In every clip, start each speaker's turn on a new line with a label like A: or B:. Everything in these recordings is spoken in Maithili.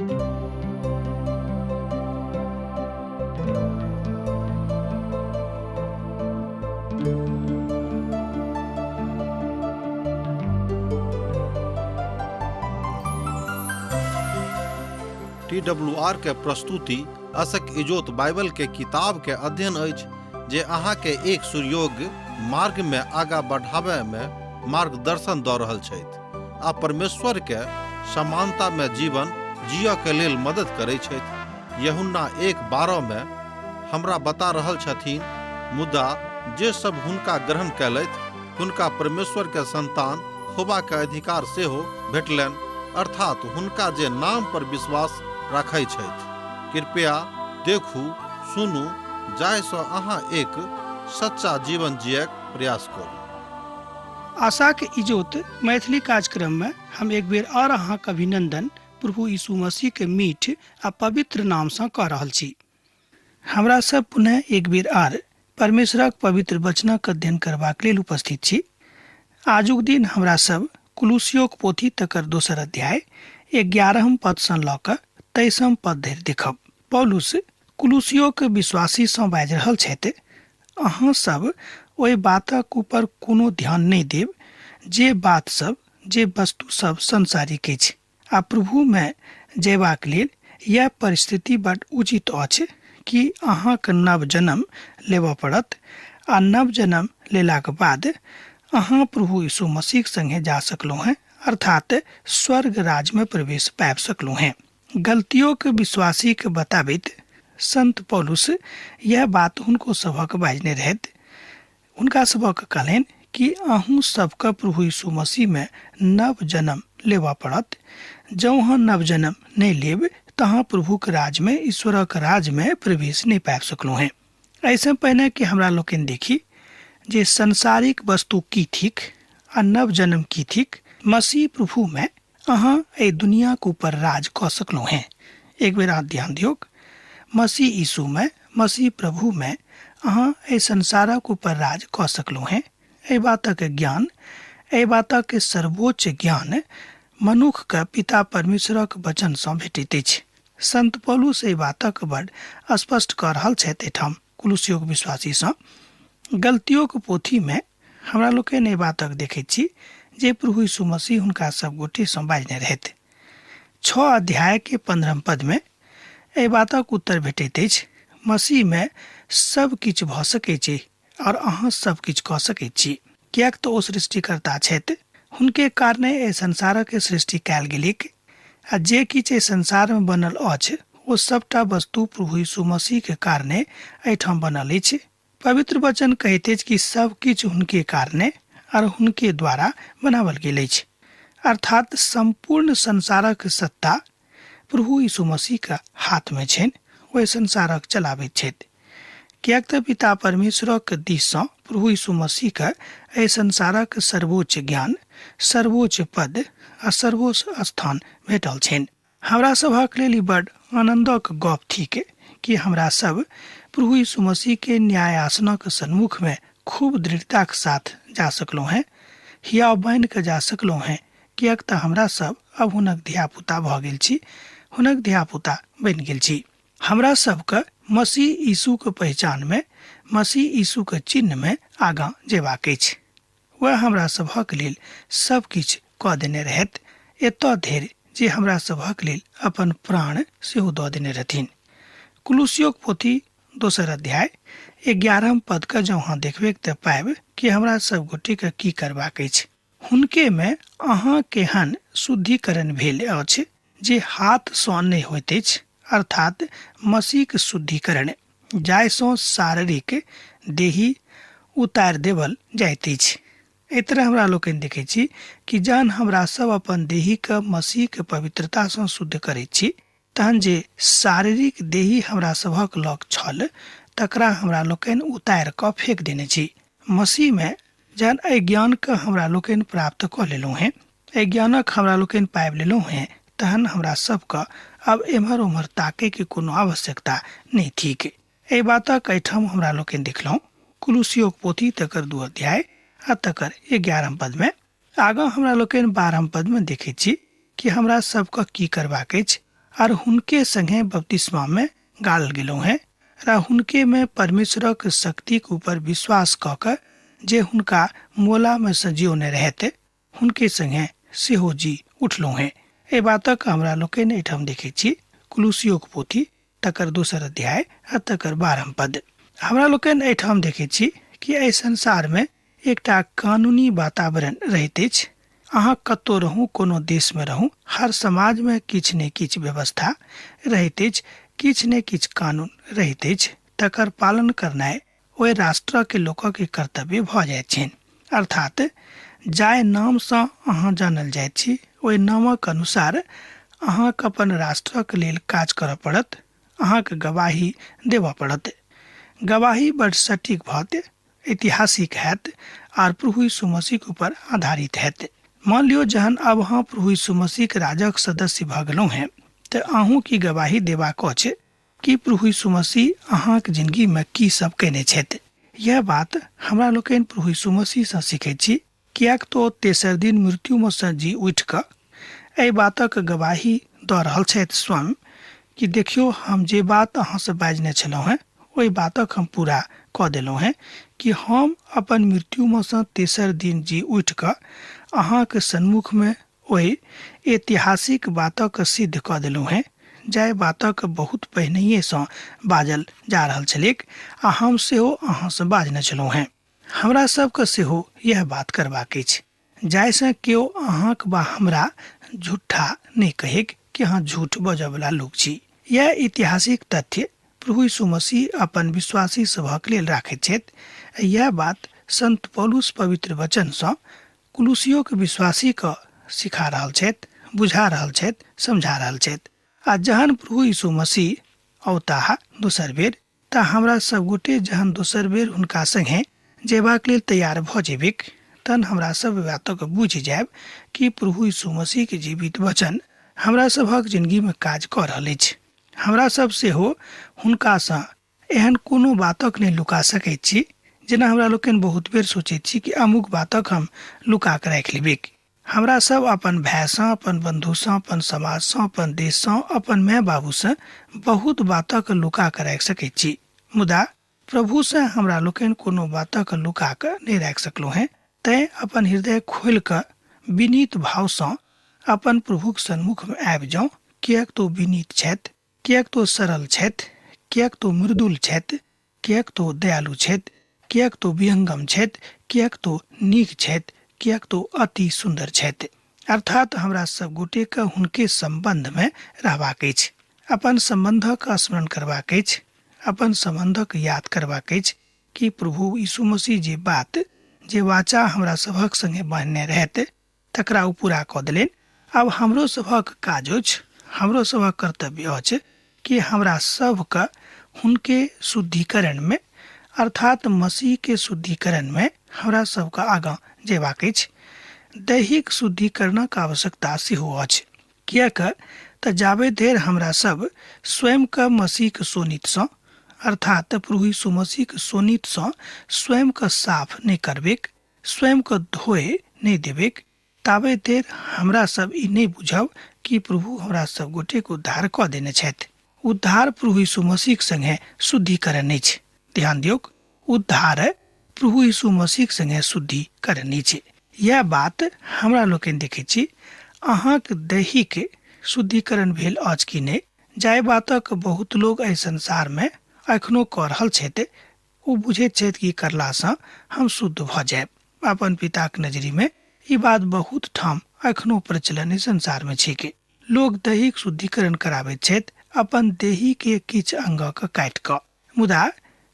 A: टी डब्ल्यू आर के प्रस्तुति असक इजोत बाइबल के किताब के अध्ययन अछि जे अहाँ के एक सुयोग्य मार्ग में आगा बढ़ाबय में मार्गदर्शन दऽ रहल छथि आ परमेश्वर के समानता में जीवन जियऽ के लेल मदद करै छथि। यूहन्ना 1:12 में हमरा बता रहल छथिन, मुदा जे सब हुनका ग्रहण कयलथि हुनका परमेश्वर के संतान होबा के अधिकार सेहो भेटलनि, अर्थात हुनका जे नाम पर विश्वास राखै छथि। कृपया देखू, सुनू, जाहि सँ अहाँ एक सच्चा जीवन जियक प्रयास करू।
B: आशाक इजोत मैथिली कार्यक्रम में हम एक बेर और अहाँक अभिनंदन प्रभु यीशु मसीह के मीठ आ पवित्र नाम सँ कऽ रहल छी। हमरा सब पुनः एक बेर आर परमेश्वरक पवित्र वचनक अध्ययन करबाक लेल उपस्थित छी। आजुक दिन हमरा सब कुलुसियोक पोथी तकर दोसर अध्याय 11 पद सँ लऽ कऽ 23 पद धरि देखब। पौलुस कुलुसियोक विश्वासी सँ बाजि रहल छथि, अहाँ सब ओहि बातक ऊपर कोनो ध्यान नहि देब जे बात सब, जे वस्तु सब संसारिक अछि, आ प्रभु मे जयबाक लेल यैह परिस्थिति बड उचित अछि कि अहाँक नव जन्म लेबऽ पड़त, आ नव जन्म लेलाक बाद अहाँ प्रभु यीशु मसीह संगे जा सकलहुँ हेँ, अर्थात स्वर्ग राज में प्रवेश पाबि सकलहुँ हेँ। गलतियोक विश्वासीके बताबैत संत पौलुस यह बात हुनको सभक बाजने रहथि। हुनका सभक कहलनि कि अहूँ सबके प्रभु यीशु मसीह में नव जन्म लेबऽ पड़त। जँ अहाँ नव जन्म नहि लेब तऽ अहाँ प्रभुक राज में, ईश्वरक राज में प्रवेश नहि पाबि सकलहुँ हेँ। एहिसँ पहिने कि हमरा लोकनि देखी जे सांसारिक वस्तु की थिक आ नव जन्म की थिक, मसीह प्रभु में अहाँ एहि दुनियाक ऊपर राज कऽ सकलहुँ हेँ। एक बेर अहाँ ध्यान दियौक, मसीह यीशु में, मसीह प्रभु में अहाँ एहि संसारक ऊपर राज कऽ सकलहुँ हेँ। एहि बातक ज्ञान, एहि बातक सर्वोच्च ज्ञान मनुख के पिता परमेश्वरक वचन सँ भेटैत अछि। संत पौलुस एहि बातक बड स्पष्ट कऽ रहल छथि एहिठाम कुलुसियोक विश्वासी सँ। गलतियोक पोथी में हमरा लोकनि एहि बातक देखैत छी जे प्रभु यीशु मसीह हुनका सब गोटे सँ बाजने रहथि। 6 अध्याय के 15 पद में एहि बातक उत्तर भेटैत अछि, मसीह में सब किछु भऽ सकैत छै और अहाँ सब किछु कऽ सकैत छी, किएक तऽ ओ सृष्टिकर्ता छथि। हुनके कारणे एहि संसारक सृष्टि कयल गेलैक आ जे किछु एहि संसार में बनल अछि ओ सबटा वस्तु प्रभु यीशु मसीह के कारणे एहिठाम बनल अछि। पवित्र वचन कहैत अछि कि सब किछु हुनके कारणे और हुनके द्वारा बनावल गेल अछि, अर्थात संपूर्ण संसारक सत्ता प्रभु यीशु मसीह के हाथ में छनि, ओहि संसारक चलाबैत छथि। किएक तऽ पिता परमेश्वरक दिस सँ प्रभु यीशु मसीह के एहि संसारक सर्वोच्च ज्ञान, सर्वोच्च पद आ सर्वोच्च स्थान भेटल छनि। हमरा सभक लेल ई बड आनन्दक गप थिक कि हमरा सब प्रभु यीशु मसीह के न्याय आसनक सन्मुख में खूब दृढ़ताक साथ जा सकलहुँ हेँ, हियाव बान्हि कऽ जा सकलहुँ हेँ, किएक तऽ हमरा सब अब हुनक धियापुता भऽ गेल छी, हुनक धियापुता बनि गेल छी। हमरा सबके मसीह यीशुक पहचान में, मसीह यीशुक चिन्ह में आगाँ जेबाक अछि। वएह हमरा सभक लेल सब किछु कऽ देने रहथि, एतऽ धरि जे हमरा सभक लेल अपन प्राण सेहो दऽ देने रहथिन। कुलुसियोक पोथी दोसर अध्याय 11 पद के जँ अहाँ देखबैक तऽ पाबि कि हमरा सब गोटे के की करबाक अछि। हुनके में अहाँ केहन शुद्धिकरण भेल अछि जे हाथ सँ नहि होइत अछि, अर्थात मसीहक शुद्धिकरण, जाहि सँ शारीरिक देही उतारि देवल जाइत अछि। एहि तरह हमरा लोकनि देखैत छी कि जहन हमरा सब अपन देही के मसीह के पवित्रता सँ शुद्ध करैत छी, तहन जे शारीरिक देही हमरा सभक लग छल तकरा हमरा लोकनि उतारि कऽ फेक देने छी। मसीह में जहन एहि ज्ञान के हमरा लोकनि प्राप्त कऽ लेलहुँ हेँ, एहि ज्ञानक हमरा लोकनि पाबि लेलहुँ हेँ, तहन हमरा सबके अब एम्हर ओम्हर ताकै के कोनो आवश्यकता नहि थिक। एहि बातक एहिठाम हमरा लोकनि देखलहुँ कुलुसियोक पोथी तकर 2 अध्याय आ तकर 11 पद में। आगाँ हमरा लोकनि 12 पद में देखैत छी कि हमरा सबके की करबाक अछि। आर हुनके संगे बपतिस्मा में गाड़ल गेलहुँ हेँ र हुनके में परमेश्वरक शक्तिक ऊपर विश्वास कऽ कऽ जे हुनका मोला में से जियोने रहते हुनके संगे सेहो जी उठलहुँ हेँ। एहि बातक हमरा लोकनि एहिठाम देखै छी कुलुसियोक पोथी तकर 2 अध्याय आ तकर 12 पद। हमरा लोकनि एहिठाम देखै छी कि एहि संसार में एकटा कानूनी वातावरण रहैत अछि। अहाँ कतौ रहू, कोनो देश में रहू, हर समाज में किछु ने किछु व्यवस्था रहैत अछि, किछु ने किछु कानून रहैत अछि, तकर पालन करनाइ ओहि राष्ट्रके लोकके कर्तव्य भऽ जाइत छनि। अर्थात जाहि नामसँ अहाँ जानल जाइत छी ओहि नामक अनुसार अहाँके अपन राष्ट्रक लेल काज करऽ पड़त, अहाँके गवाही देबऽ पड़त। गवाही बड सटीक भऽ ऐतिहासिक हैत आर प्रभु यीशु मसीहके ऊपर आधारित हैत। मान लियौ जहन अब अहाँ प्रभु यीशु मसीहके राजक सदस्य भऽ गेलहुँ हेँ तऽ अहूँ की गवाही देबाक अछि कि प्रभु यीशु मसीह अहाँके जिंदगी में की सब कयने छथि। यह बात हमरा लोकनि प्रभु यीशु मसीहसँ सीखैत छी, किएक तो तेसर दिन मृत्युमे सँ जी उठि कऽ एहि बातक गवाही दऽ रहल छथि स्वयं कि देखियौ हम जे बात अहाँसँ बाजने छलहुँ हेँ ओहि बातक हम पूरा कऽ देलहुँ हेँ कि हम अपन मृत्युमे सँ तेसर दिन जी उठि कऽ अहाँके सन्मुखमे ओहि ऐतिहासिक बातक सिद्ध कऽ देलहुँ हेँ जाहि बातक बहुत पहिनहिएसँ बाजल जा रहल छलैक आ हम सेहो अहाँसँ बाजने छलहुँ हेँ। हमरा सबके सेहो यह बात करबाक अछि जाहिसँ केओ अहाँक वा हमरा झूठा नहि कहैक कि अहाँ झूठ बजऽवला लोक छी। यह ऐतिहासिक तथ्य प्रभु यीशु मसीह अपन विश्वासी सभक लेल राखैत छथि। यह बात संत पौलुस पवित्र वचनसँ कुलुसियोक विश्वासीके सिखा रहल छथि, बुझा रहल छथि, समझा रहल छथि। आ जहन प्रभु यीशु मसीह औताह दोसर बेर तऽ हमरा सब गोटे जहन दोसर बेर हुनका संगे जेबाक लेल तैयार भऽ जेबिक तहन हमरा सब बातक बुझि जायब कि प्रभु यीशु मसीह के जीवित वचन हमरा सभक जिंदगी में काज कऽ रहल अछि। हमरा सब सेहो हुनकासँ एहन कोनो बातक नहि लुका सकैत छी जेना हमरा लोकनि बहुत बेर सोचैत छी कि अमुक बातक हम लुका कऽ राखि लेबिक। हमरा सब अपन भायसँ, अपन बंधुसँ, अपन समाजसँ, अपन देशसँ, अपन माय बाबूसँ बहुत बातक लुका कऽ राखि सकैत छी, मुदा प्रभुसँ हमरा लोकनि कोनो बातक लुका कऽ नहि राखि सकलहुँ हेँ। तैँ अपन हृदय खोलि कऽ विनीत भावसँ अपन प्रभुक सन्मुखमे आबि जाउ, किएक तो विनीत छथि, किएक तो सरल छथि, किएक तो मृदुल छथि, किएक तो दयालु छथि, किएक तो विहंगम छथि, किएक तो नीक छथि, किएक तो अति सुन्दर छथि। अर्थात हमरा सब गोटेके हुनके सम्बन्धमे रहबाक अछि, अपन सम्बन्धक स्मरण करबाक अछि, अपन सम्बन्धक याद करबाक अछि कि प्रभु यीशु मसीह जे बात, जे वाचा हमरा सभक संगे बान्हने रहैत तकरा ओ पूरा कऽ देलनि। आब हमरो सभक काज अछि, हमरो सभक कर्तव्य अछि कि हमरा सबके हुनके शुद्धिकरण में, अर्थात मसीह के शुद्धिकरण में हमरा सबके आगाँ जेबाक अछि। दैहिक शुद्धिकरणक आवश्यकता सेहो अछि, किएक तऽ जाबे धरि हमरा सब स्वयंके मसीहके शोणितसँ, अर्थात प्रभु यीशु मसीहके शोणितसँ स्वयंके साफ नहि करबैक, स्वयंके धोए नहि देबैक, ताबे देर हमरा सब ई नहि बुझब कि प्रभु हमरा सब गोटेके उद्धार कऽ देने छथि। उद्धार प्रभु यीशु मसीहक संगे शुद्धिकरण अछि। ध्यान दियौक, उद्धार प्रभु यीशु मसीहक संगे शुद्धिकरण अछि। यह बात हमरा लोकनि देखै छी। अहाँक दैहिक शुद्धिकरण भेल अछि कि नहि, जाहि बातक बहुत लोग एहि संसारमे एखनो कऽ रहल छथि, ओ बुझैत छथि कि करलासँ हम शुद्ध भऽ जायब। अपन पिताक नजरिमे ई बात बहुत ठाम एखनो प्रचलन एहि संसारमे छैक। लोग दैहिक शुद्धिकरण कराबैत छथि अपन देही के किछु अंगके काटि कऽ, मुदा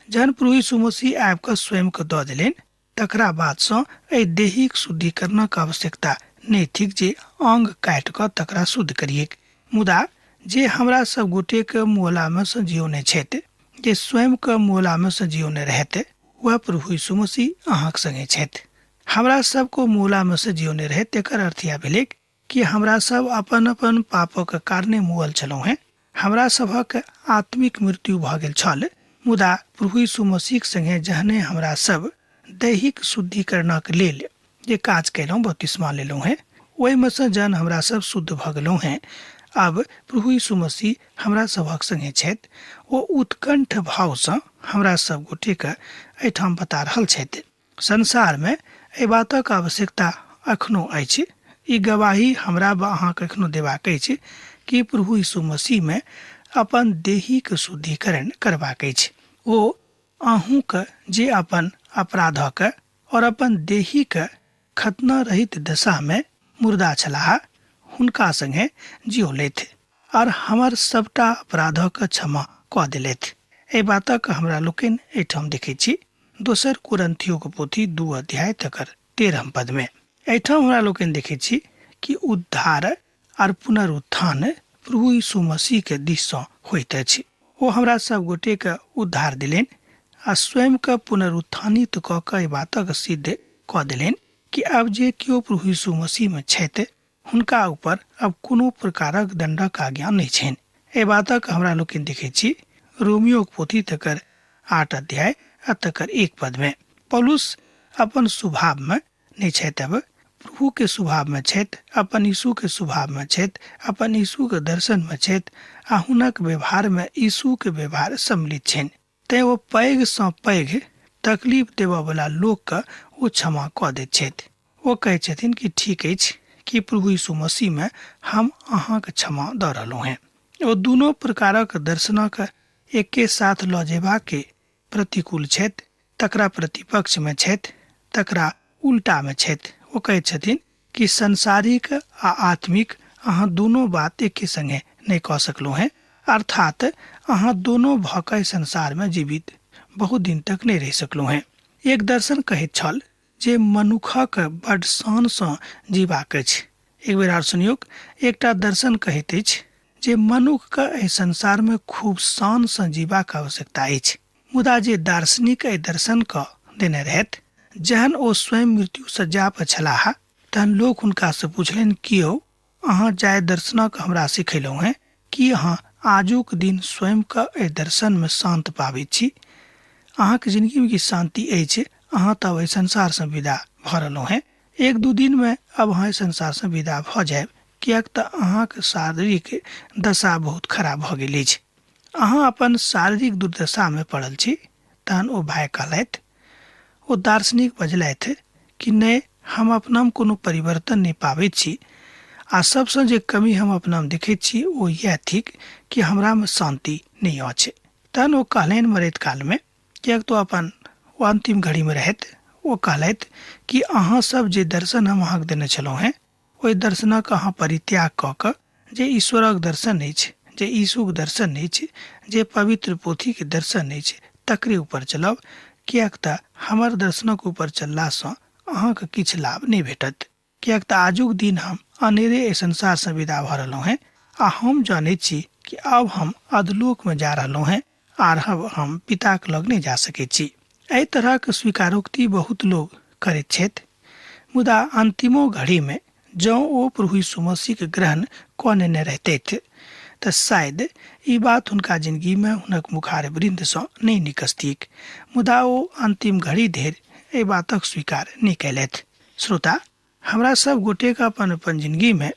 B: जहन प्रभु यीशु मसीह आबि कऽ स्वयंके दऽ देलनि तकरा बादसँ एहि दैहिक शुद्धिकरणक आवश्यकता नहि थिक जे अंग काटि कऽ तकरा शुद्ध करियैक। मुदा जे हमरा सब गोटेके मोलामे सँ जियौने छथि, जे स्वयंके मोलामे सँ जियौने रहैत, वएह प्रभु यीशु मसीह अहाँक संगे छथि। हमरा सबको मोलामे सँ जियौने रहैत, तेकर अर्थ इएह भेलैक कि हमरा सब अपन अपन पापक कारणे मुअल छलहुँ हेँ। हमरा सभक आत्मिक मृत्यु भऽ गेल छल, मुदा प्रभु यीशु मसीहक संगे जहने हमरा सब दैहिक शुद्धिकरणक लेल जे काज कयलहुँ, बपतिस्मा लेलहुँ हेँ, ओहिमे सँ जहन हमरा सब शुद्ध भऽ गेलहुँ हेँ, आब प्रभु यीशु मसीह हमरा सभक संगे छथि। ओ उत्कंठ भावसँ हमरा सब गोटेके एहिठाम बता रहल छथि। संसारमे एहि बातक आवश्यकता एखनो अछि। ई गवाही हमरा व अहाँके एखनो देबाक अछि कि प्रभु यीशु मसीहमे अपन देहीके शुद्धिकरण करबाक अछि। ओ अहूँके जे अपन अपराधक और अपन देहीके खतना रहित दशामे मुर्दा छलाह हुनका संगे जिओलथि और हमर सबटा अपराधक क्षमा कऽ देलथि। एहि बातक हमरा लोकनि एहिठाम देखै छी दोसर कुरिन्थियोक पोथी 2 अध्याय तकर 13 पदमे। एहिठाम हमरा लोकनि देखै छी कि उद्धार आर पुनरुत्थान प्रभु यीशु मसीह के दिस सँ होइत अछि। ओ हमरा सब गोटे के उद्धार देलनि आ स्वयं के पुनरुत्थानित कऽ के एहि बातक सिद्ध कऽ देलनि कि आब जे केओ प्रभु यीशु मसीह में छथि हुनका ऊपर अब कोनो प्रकारक दंडक आज्ञा नहि छनि। एहि बातक हमरा लोकनि देखै छी रोमियोक पोथी तकर 8 अध्याय आ तकर 1 पद में। पौलुस अपन स्वभाव में नहि छथि, अब प्रभु के स्वभाव में छथि, अपन यीशु के स्वभाव में छथि, अपन यीशु के दर्शन में छथि आ हुनक व्यवहार में यीशु के व्यवहार सम्मिलित छनि। तें ओ पैघ सँ पैघ तकलीफ देबऽवला लोकके ओ क्षमा कऽ दैत छथि। ओ कहै छथिन कि ठीक अछि कि प्रभु यीशु मसीह में हम अहाँके क्षमा दऽ रहलहुँ हेँ। ओ दुनू प्रकारक दर्शनक एके साथ लऽ जेबाके प्रतिकूल छथि, तकरा प्रतिपक्ष में छथि, तकरा उल्टा में छथि। ओ कहै छथिन कि संसारिक आ आत्मिक अहाँ दोनों बात एके संगे नहि कऽ सकलहुँ हेँ, अर्थात अहाँ दोनों भऽ कऽ संसार में जीवित बहुत दिन तक नहि रहि सकलहुँ हेँ। एक दर्शन कहैत छल जे मनुखक बड शानसँ जीबाक अछि। एक बेर आर सुनियौक, एकटा दर्शन कहैत अछि जे मनुखके एहि संसारमे खूब शानसँ जीबाक आवश्यकता अछि। मुदा जे दार्शनिक एहि दर्शनके देने रहथि, जहन ओ स्वयं मृत्यु सज्जा पर छलाह तहन लोक हुनकासँ पुछलनि, कि यौ अहाँ जाहि दर्शनक हमरा सिखेलहुँ हेँ, की अहाँ आजुक दिन स्वयंके एहि दर्शनमे शान्त पाबैत छी? अहाँके जिंदगीमे की शान्ति अछि? अहाँ तऽ अब एहि संसारसँ विदा भऽ रहलहुँ हेँ, 1-2 दिनमे अब अहाँ एहि संसारसँ विदा भऽ जायब, किएक तऽ अहाँके शारीरिक दशा बहुत खराब भऽ गेल अछि। अहाँ अपन शारीरिक दुर्दशामे पड़ल छी। तहन ओ भाय कहलथि, ओ दार्शनिक बजलथि कि नहि, हम अपनामे कोनो परिवर्तन नहि पाबैत छी आ सबसँ जे कमी हम अपनामे देखैत छी ओ इएह थिक कि हमरामे शान्ति नहि अछि। तहन ओ कहलनि मरैत कालमे, किएक तऽ अपन ओ अन्तिम घड़ीमे रहथि, ओ कहलथि कि अहाँ सब जे दर्शन हम अहाँके देने छलहुँ हेँ ओहि दर्शनक अहाँ परित्याग कऽ कऽ जे ईश्वरक दर्शन अछि, जे यीशुक दर्शन अछि, जे पवित्र पोथीके दर्शन अछि तकरे ऊपर चलब, किएक तऽ हमर दर्शनक ऊपर चललासँ अहाँके किछु लाभ नहि भेटत। किएक तऽ आजुक दिन हम अनेरे एहि संसारसँ विदा भऽ रहलहुँ हेँ आ हम जनैत छी कि आब हम अधलोकमे जा रहलहुँ हेँ आर अब हम पिताक लग नहि जा सकैत छी। एहि तरहक स्वीकारोक्ति बहुत लोग करैत छथि, मुदा अन्तिमो घड़ीमे जँ ओ प्रभु यीशु मसीहके ग्रहण कऽ नेने रहितथि तऽ शायद ई बात हुनका जिंदगीमे हुनक मुखार वृन्दसँ नहि निकसतीक, मुदा ओ अन्तिम घड़ी धरि एहि बातक स्वीकार नहि कयलथि। श्रोता, हमरा सब गोटेके अपन अपन जिंदगीमे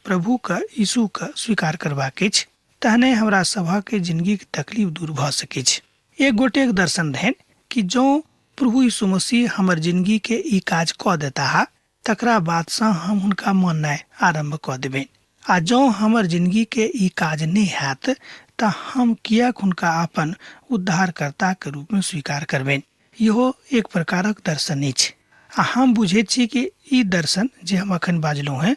B: प्रभुके यीशुके स्वीकार करबाक अछि, तहने हमरा सभक जिंदगीके तकलीफ दूर भऽ सकैछ। एक गोटेक दर्शन रहनि कि जँ प्रभु यीशु मसीह हमर जिंदगीके ई काज कऽ देताह तकरा बादसँ हम हुनका माननाइ आरम्भ कऽ देबनि, आ जँ हमर जिंदगीके ई काज नहि हैत तऽ हम किएक हुनका अपन उद्धारकर्ताके रूपमे स्वीकार करबनि। इहो एक प्रकारक दर्शन अछि आ हम बुझैत छी कि ई दर्शन जे हम अखन बाजलहुँ हेँ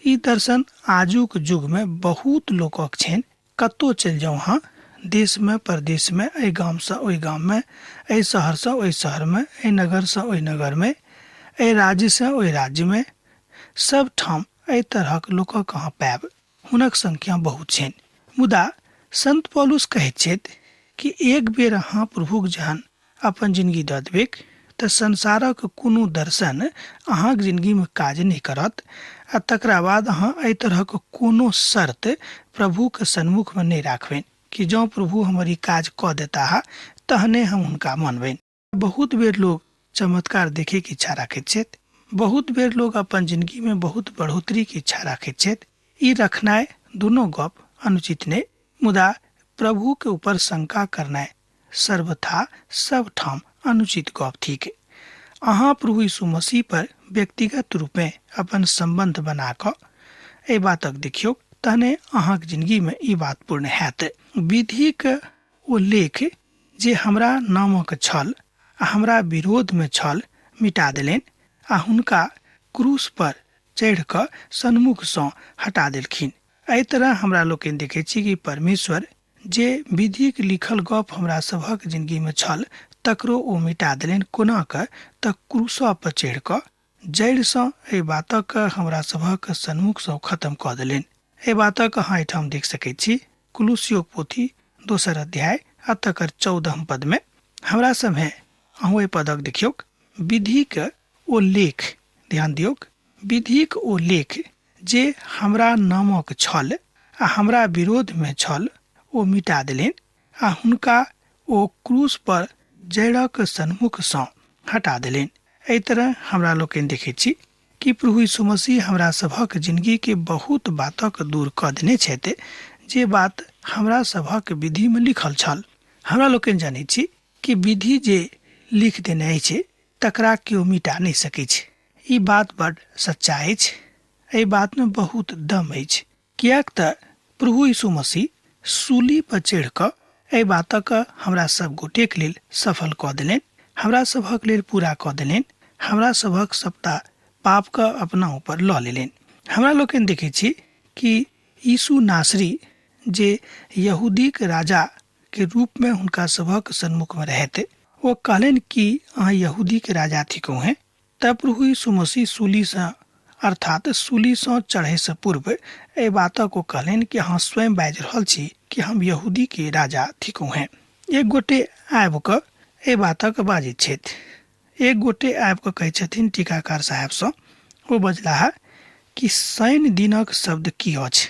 B: ई दर्शन आजुक युगमे बहुत लोकक छनि। कतहु चलि जाउ अहाँ, देशमे परदेशमे, एहि गामसँ ओहि गाममे, एहि शहरसँ ओहि शहरमे, एहि नगरसँ ओहि नगरमे, एहि राज्यसँ ओहि राज्यमे, सब ठाम एहि तरहक लोकक अहाँ पायब। हुनक संख्या बहुत छनि। मुदा संत पौलुस कहैत छथि कि एक बेर अहाँ प्रभुक जहन अपन जिंदगी दऽ देबैक तऽ संसारक कोनो दर्शन अहाँक जिंदगीमे काज नहि करत आ तकरा बाद अहाँ एहि तरहक कोनो शर्त प्रभुके सन्मुखमे नहि राखबनि कि जँ प्रभु हमर ई काज कऽ देताह तहने हम हुनका मानबनि। बहुत बेर लोग चमत्कार देखैके इच्छा राखैत छथि, बहुत बेर लोग अपन जिंदगीमे बहुत बढ़ोतरीके इच्छा राखैत छथि। ई रखनाइ दुनू गप अनुचित नहि, मुदा प्रभु के ऊपर शंका करनाइ सर्वथा सब ठाम अनुचित गप थिक। अहाँ प्रभु यीशु मसीह पर व्यक्तिगत रूपे अपन सम्बन्ध बना कऽ एहि बातक देखियौ, तहने अहाँक जिंदगी में ई बात पूर्ण हैत। विधिक ओ लेख जे हमरा नामक छल आ हमरा विरोध में छल मिटा देलनि आ हुनका क्रूस पर चढ़ि कऽ सन्मुखसँ हटा देलखिन। एहि तरह हमरा लोकनि देखै छी कि परमेश्वर जे विधिक लिखल गप हमरा सभक जिंदगी में छल तकरो ओ मिटा देलनि। कोना कऽ? तऽ क्रूस पर चढ़ि कऽ जड़िसँ एहि बातक हमरा सभक सन्मुखसँ खत्म कऽ देलनि। एहि बातक अहाँ एहिठाम देख सकैत छी कुलुसियोक पोथी 2 अध्याय आ तकर 14 पद में। हमरा सभे अहूँ एहि पदक देखियौक। विधिक ओ लेख, ध्यान दियौक, विधिक ओ लेख जे हमरा नामक छल आ हमरा विरोध में छल ओ मिटा देलनि आ हुनका ओ क्रूस पर जड़क सन्मुखसँ हटा देलनि। एहि तरह हमरा लोकनि देखैत छी कि प्रभु यीशु मसीह हमरा सभक जिंदगी के बहुत बातक दूर कऽ देने छथि जे बात हमरा सभक विधि में लिखल छल। हमरा लोकनि जनैत छी कि विधि जे लिख देने अछि तकरा केओ मिटा नहि सकैछ। ई बात बड सच्चा अछि, एहि बात में बहुत दम अछि, किएक तऽ प्रभु यीशु मसीह सूली पर चढ़ि कऽ एहि बातक हमरा सब गोटेक लेल सफल कऽ देलनि, हमरा सभक लेल पूरा कऽ देलनि, हमरा सभक सबटा पापके अपना ऊपर लऽ लेलनि। हमरा लोकनि देखै छी कि यीशु नासरी जे यहूदीक राजा के रूप में हुनका सभक सन्मुख में रहैत ओ कहलनि कि अहाँ यहूदी के राजा थिकहुँ हैं। तब प्रभु यीशु मसीह सूलीसँ अर्थात सूलीसँ चढ़ैसँ पूर्व एहि बातक ओ कहलनि कि अहाँ स्वयं बाजि रहल छी कि हम यहूदी के राजा थिकहुँ हैं। एक गोटे आबि कऽ एहि बातक बाजैत छथि। एक गोटे आबि कऽ कहै छथिन टीकाकार साहेबसँ, ओ बजलाह कि शनि दिनक शब्द की अछि?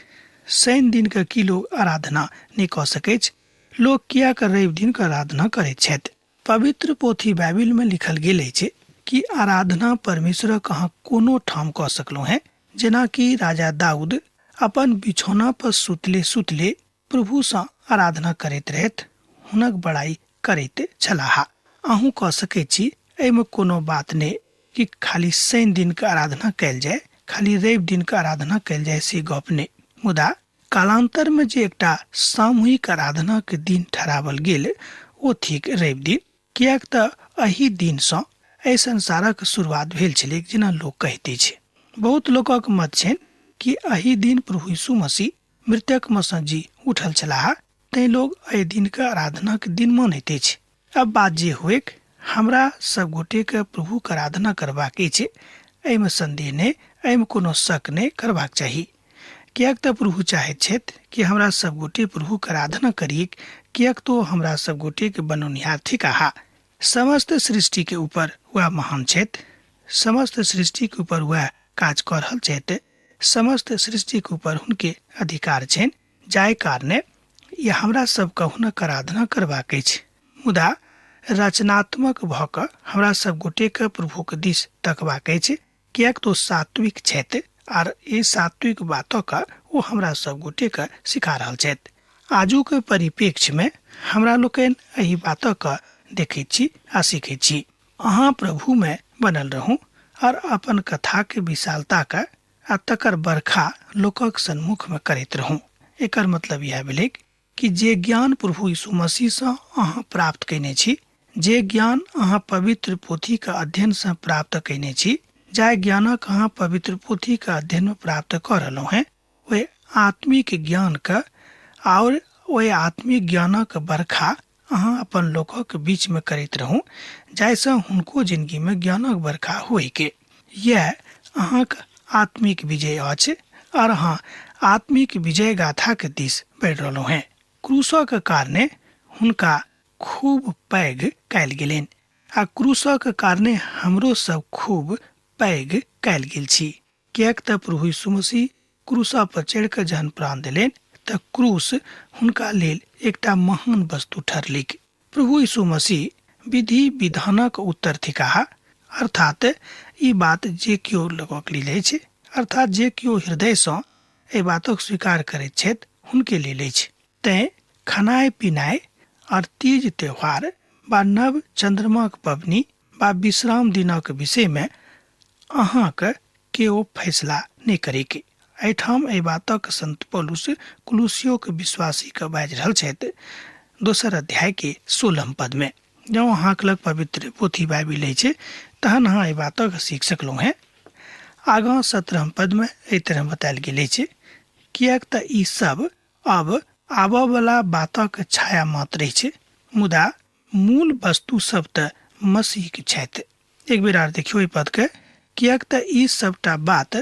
B: शनि दिनके की लोग आराधना नहि कऽ सकैछ? लोक किएक रवि दिनके आराधना करैत छथि? पवित्र पोथी बाइबिल में लिखल गेल अछि कि आराधना परमेश्वरक अहाँ कोनो ठाम कऽ सकलहुँ हैं, जेना कि राजा दाऊद अपन बिछौना पर सुतले सुतले प्रभुसँ आराधना करैत रहथि, हुनक बड़ाई करैत छलाह। अहूँ कऽ सकैत छी, एहिमे कोनो बात नहि कि खाली शनि दिनके आराधना कयल जाय, खाली रवि दिनके आराधना कयल जाय, से गप नहि। मुदा कालांतर में जे एकटा सामूहिक आराधना के दिन ठहरावल गेल ओ थिक रवि दिन, किएक तऽ एहि दिनसँ एहि संसारक शुरुआत भेल छलैक, जेना लोक कहैत अछि। बहुत लोकक मत छनि कि एहि दिन प्रभु यीशु मसीह मृतक में सँ जी उठल छलाह, तैं लोग एहि दिन के आराधना के दिन मानैत अछि। अब बात जे होइक, हमरा सब गोटे के प्रभु के आराधना करबाक अछि, एहिमे संदेह नहि, एहिमे कोनो शक नहि करबाक चाही। किएक तऽ प्रभु चाहैत छथि कि हमरा सब गोटे प्रभु के आराधना करिक, किएक तो हमरा सब गोटे के बनौनिहार थिकाह। समस्त सृष्टि के ऊपर वएह महान छथि, समस्त सृष्टि के ऊपर वएह काज कऽ रहल छथि, समस्त सृष्टि के ऊपर हुनके अधिकार छनि, जाहि कारणे ई हमरा सबके हुनक आराधना करबाक अछि। मुदा रचनात्मक भऽ कऽ हमरा सब गोटेके प्रभुके दिस तकबाक अछि, किएक तऽ ओ सात्विक छथि आर एहि सात्विक बातक ओ हमरा सब गोटेके सिखा रहल छथि। आजुक परिप्रेक्ष्यमे हमरा लोकनि एहि बातक देखैत छी आ सीखैत छी। अहाँ प्रभुमे बनल रहू आर अपन कथाके विशालताके आ तकर बरखा लोकक सन्मुखमे करैत रहू। एकर मतलब इएह भेलैक कि जे ज्ञान प्रभु यीशु मसीहसँ अहाँ प्राप्त कयने छी, जे ज्ञान अहाँ पवित्र पोथीके अध्ययनसँ प्राप्त कयने छी, जाहि ज्ञानक अहाँ पवित्र पोथीके अध्ययनमे प्राप्त कऽ रहलहुँ हेँ, ओहि आत्मिक ज्ञानके आओर ओहि आत्मिक ज्ञानक बरखा अहाँ अपन लोकक बीचमे करैत रहू, जाहिसँ हुनको जिनगीमे ज्ञानक बरखा होइके। इएह अहाँक आत्मिक विजय अछि और अहाँ आत्मिक विजय गाथाके दिस बढ़ि रहलहुँ हेँ। क्रूसक कारणे हुनका खूब पैघ कयल गेलनि आ क्रूसक कारणे हमरो सब खूब पैघ कयल गेल छी, किएक तऽ प्रभु यीशु मसीह क्रूसा पर चढ़ि कऽ जहन प्राण देलनि तऽ क्रूस हुनका लेल एकटा महान वस्तु ठहरलिक। प्रभु यीशु मसीह विधि विधानक उत्तर थिकाह, अर्थात ई बात जे केओ लोकक लेल अछि, अर्थात जे केओ हृदयसँ एहि बातक स्वीकार करैत छथि हुनके लेल अछि। तेँ खेनाइ पिनाइ आओर तीज त्योहार वा नव चन्द्रमाक पबनी वा विश्राम दिनक विषयमे अहाँक केओ फैसला नहि करैक। एहिठाम एहि बातक संत पौलुस कुलुसियोक विश्वासीके बाजि रहल छथि दोसर अध्यायके 16 पदमे। जँ अहाँके लग पवित्र पोथी बाइबिल अछि तहन अहाँ एहि बातक सीख सकलहुँ हेँ। आगाँ 17 पदमे एहि तरह बतायल गेल अछि, किएक तऽ ई सब अब आबऽवला बातक छाया मात्र अछि, मुदा मूल वस्तु सब तऽ मसीहके छथि। एक बेर आर देखियौ एहि पदके, किएक तऽ ई सबटा बात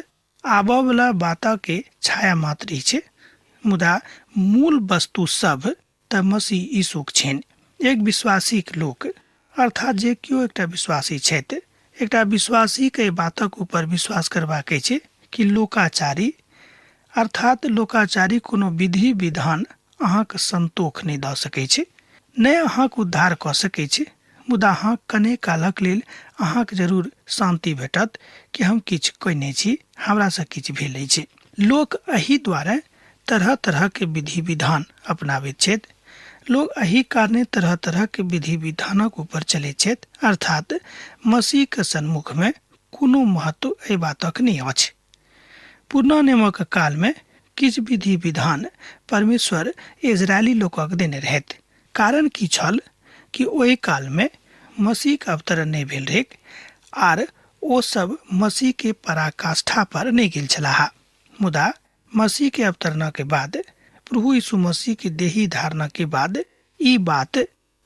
B: आबऽवला बातके छाया मात्र अछि, मुदा मूल वस्तु सब तऽ मसीह यीशुक छनि। एक विश्वासीक लोक, अर्थात जे केओ एकटा विश्वासी छथि, एकटा विश्वासीके एहि बातक ऊपर विश्वास करबाक अछि कि लोकाचारी, अर्थात लोकाचारी कोनो विधि विधान अहाँके संतोख नहि दऽ सकै छै, नहि अहाँके उद्धार कऽ सकै छै, मुदा अहाँ कने कालक लेल अहाँके जरूर शान्ति भेटत कि हम किछु कयने छी, हमरासँ किछु भेल अछि। लोक एहि दुआरे तरह तरहके विधि विधान अपनाबैत छथि, लोक एहि कारणे तरह तरहके विधि विधानक ऊपर चलैत छथि, अर्थात मसीहके सन्मुखमे कोनो महत्व एहि बातक नहि अछि। पुरना नियमक कालमे किछु विधि विधान परमेश्वर इजरायली लोकक देने रहथि। कारण की छल कि ओहि कालमे मसीहके अवतरण नहि भेल रहैक आर ओ सब मसीहके पराकाष्ठा पर नहि गेल छलाह। मुदा मसीह के अवतरणा के बाद, प्रभु यीशु मसीह के देही धारणा के बाद ई बात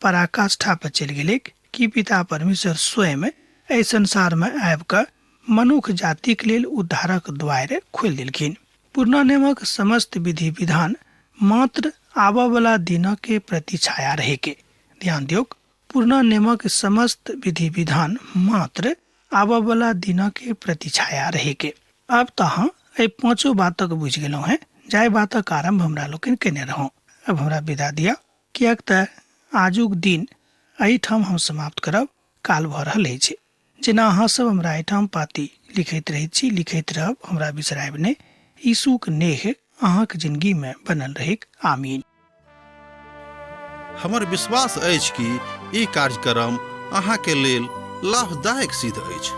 B: पराकाष्ठा पर चलि गेलैक कि पिता परमेश्वर स्वयं एहि संसार में आबि कऽ मनुख जातिक लेल उद्धारक द्वार खोलि देलखिन। पुरना नियमक समस्त विधि विधान मात्र आबऽवला दिनक प्रतिछाया रहेके। ध्यान दियौक, पुरना नियमक समस्त विधि विधान मात्र आबऽवला दिनक प्रतिछाया रहेके। आब तऽ अहाँ एहि पाँचो बातक बुझि गेलहुँ हेँ जाहि बातक आरम्भ हमरा लोकनि कयने रहौँ। आब हमरा विदा दिअ, किएक तऽ आजुक दिन एहिठाम हम समाप्त करब, काल भऽ रहल अछि। जेना अहाँ सब हमरा एहिठाम पाती लिखैत रहैत छी, लिखैत रहब, हमरा बिसरायब नहि। यीशुक नेह अहाँक जिंदगी में बनल रहैक। आमीन।
A: हमर विश्वास अछि कि ई कार्यक्रम अहाँके लेल लाभदायक सिद्ध अछि।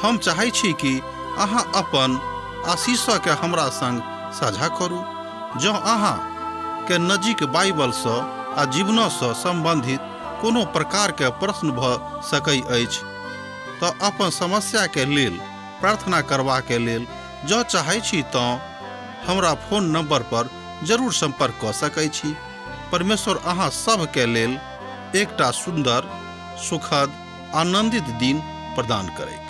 A: हम चाहै छी कि अहाँ अपन आशीषके हमरा संग साझा करू। जँ अहाँ के नजीक बाइबलसँ आ जीवनसँ सम्बन्धित कोनो प्रकारके प्रश्न भऽ सकै अछि तऽ अपन समस्याके लेल प्रार्थना करबाके लेल जँ चाहै छी तँ हमरा फोन नंबर पर जरूर संपर्क कऽ सकै छी। परमेश्वर अहाँ सभके लेल एकटा सुन्दर, सुखद, आनंदित दिन प्रदान करैत।